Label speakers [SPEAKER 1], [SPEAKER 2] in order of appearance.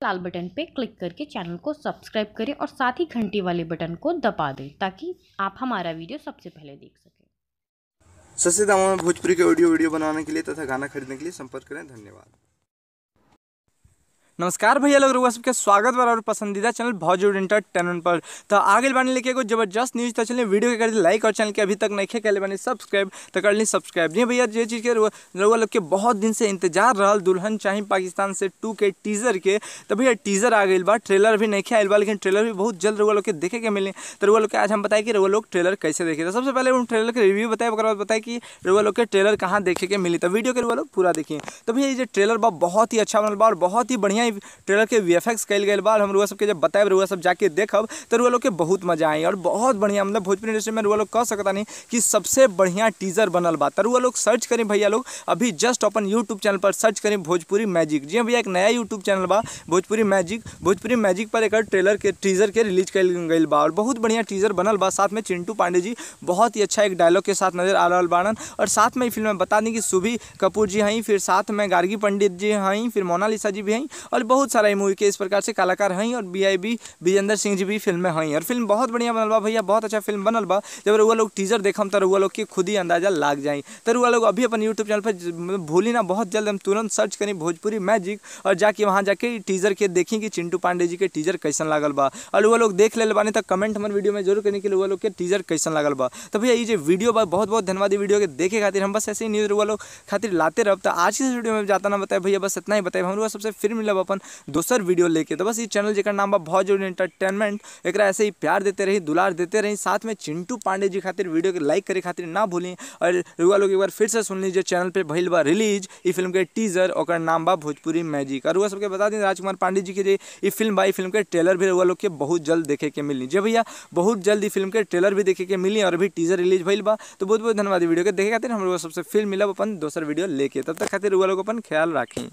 [SPEAKER 1] लाल button पे click करके channel को subscribe करें और साथ ही घंटी वाले बटन को दबा दें ताकि आप हमारा वीडियो सबसे पहले देख सकें।
[SPEAKER 2] सस्ते दामों में भोजपुरी के ऑडियो वीडियो बनाने के लिए तथा गाना खरीदने के लिए संपर्क करें। धन्यवाद।
[SPEAKER 3] नमस्कार भैया लोग, रुआ सबके स्वागत बा और पसंदीदा चैनल भोजपुरी एंटरटेनमेंट पर। तो आगे बानी लेके एगो जबरदस्त न्यूज़। तो चलिए वीडियो के कर लाइक और चैनल के अभी तक नहीं कैले बानी सब्सक्राइब तो कर ली सब्सक्राइब। जी भैया, जे चीज़ के रुआ लोग के बहुत दिन से इंतजार रहा दुल्हन चाही पाकिस्तान से 2 के टीजर के, तो भैया टीजर आ गई बा। ट्रेलर भी नहीं आयल बा, लेकिन ट्रेलर भी बहुत जल्द रुआ लोग के देखे के मिले। तो रुआ लोग के आज हम बताए कि रुआ लोग ट्रेलर कैसे देखे। तो सबसे पहले उन ट्रेलर के रिव्यू बताए, ओकर बाद बताए कि रुआ लोग के ट्रेलर कहाँ देखे के मिली। तो वीडियो के रुआ लोग पूरा देखिए। तो भैया ये ट्रेलर बा बहुत ही अच्छा बनल बा और बहुत ही बढ़िया ट्रेलर के वीएफएक्स कइल गइल बा। हम रुआ सबके जब बताए रुआ सब जाके देखब तो रुआ लोग के बहुत मजा आई और बहुत बढ़िया, मतलब भोजपुरी इंडस्ट्री में रुआ लोग कह सकता नहीं कि सबसे बढ़िया टीजर बनल बा। तो रुआ लोग सर्च करें भैया लोग, अभी जस्ट अपन यूट्यूब चैनल पर सर्च करें भोजपुरी मैजिक। जी भैया, एक नया यूट्यूब चैनल बा भोजपुरी मैजिक। भोजपुरी मैजिक पर एक ट्रेलर के टीजर के रिलीज कइल गइल बा और बहुत बढ़िया टीजर बनल बा। साथ में चिंटू पांडे जी बहुत ही अच्छा एक डायलॉग के साथ नजर आ रहा बाड़न। और साथ में फिल्म में बता दी कि सुभी कपूर जी हैं, फिर साथ में गार्गी पंडित जी हैं, फिर मोनालिसा जी भी हैं और बहुत सारा मूवी के इस प्रकार से कलाकार हैं और BIB Vijendra Singh ji भी फिल्म में हैं। और फिल्म बहुत बढ़िया बनल बा भैया, बहुत अच्छा फिल्म बनल बा। जब रुआ लोग टीजर देखम तो रुआ लोग के खुद ही अंदाजा लाग जाए। तो रुआ लोग अभी अपन यूट्यूब चैनल पर भूली ना, बहुत जल्द हम तुरंत सर्च करें भोजपुरी मैजिक और जाके वहाँ जाके टीजर के देखी कि चिंटू पांडे जी के टीजर कैसन लागल बा। और रुआ लोग देख ले बानी तो कमेंट हमारे वीडियो में जरूर करें कि रुआ लोग के टीजर कैसन लागल बा। तो भैया ये वीडियो बा, बहुत बहुत धन्यवाद वीडियो के देखे खातिर। हम बस ऐसे ही न्यूज़ रुआ लोग खातिर लाते रह। तो आज की वीडियो में जाता ना बताए भैया, बस इतना ही बताए। हम रुआ सबसे फिर मिलब अपन दोसर वीडियो लेके। तो बस ये चैनल जेकर नाम बा भोजपुरी एंटरटेनमेंट, एकरा ऐसे ही प्यार देते रही, दुलार देते रही। साथ में चिंटू पांडे जी खातिर वीडियो के लाइक करे खातिर ना भूली। और रुआ लोग एक बार फिर से सुन लीजिए, चैनल पे भइल बा रिलीज ई फिल्म के टीजर, ओकर नाम बा भोजपुरी मैजिक। और रुआ सबके बता दी राजकुमार पांडे जी के ई फिल्म बा, ई फिल्म के ट्रेलर भी रुआ लोग के बहुत जल्द देखे के मिली। जी भैया, बहुत जल्द ई फिल्म के ट्रेलर भी देखे के मिली और अभी टीजर रिलीज भइल बा। तो बहुत बहुत धन्यवाद वीडियो के देखे खातिर। हम रुआ सबसे फिर मिलब अपन दोसर वीडियो लेके। तब तक खातिर रुआ लोग अपन ख्याल रखें।